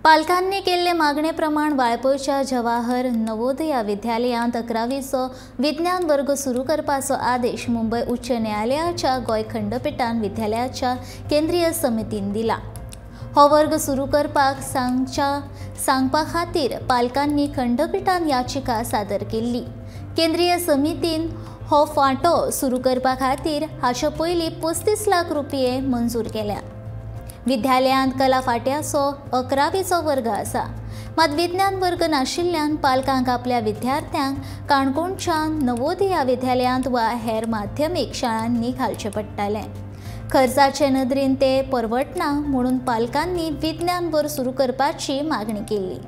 पालकांनी केल्ले मागणे प्रमाण वाळपयच्या जवाहर नवोदया विद्यालयांत 11वीचो विज्ञान वर्ग सुरू करपाचो आदेश मुंबय उच्च न्यायालयाच्या गोंय खंडपीठान विद्यालयाच्या केंद्रीय समितीन दिला। हो वर्ग सुरू करपाक सांगपा खातीर पालकांनी खंडपीठान याचिका सादर केल्ली। केंद्रीय समितीन हो फांटो सुरू करपा खातीर हाचे पयलीं 35 लाख रुपये मंजूर केल्या। विद्यालयांत कला फाट्याचो 11वीचो वर्ग आसा, मात विज्ञान वर्ग नाशिल्ल्यान पालकांक आपल्या विद्यार्थ्यांक काणकोणच्या नवोदया विद्यालयांत वा हेर माध्यमीक शाळांनी घालचें पडटालें। खर्चाचे नदरेन ते परवडना म्हणून पालकांनी विज्ञान वर्ग सुरू करपाची मागणी केली।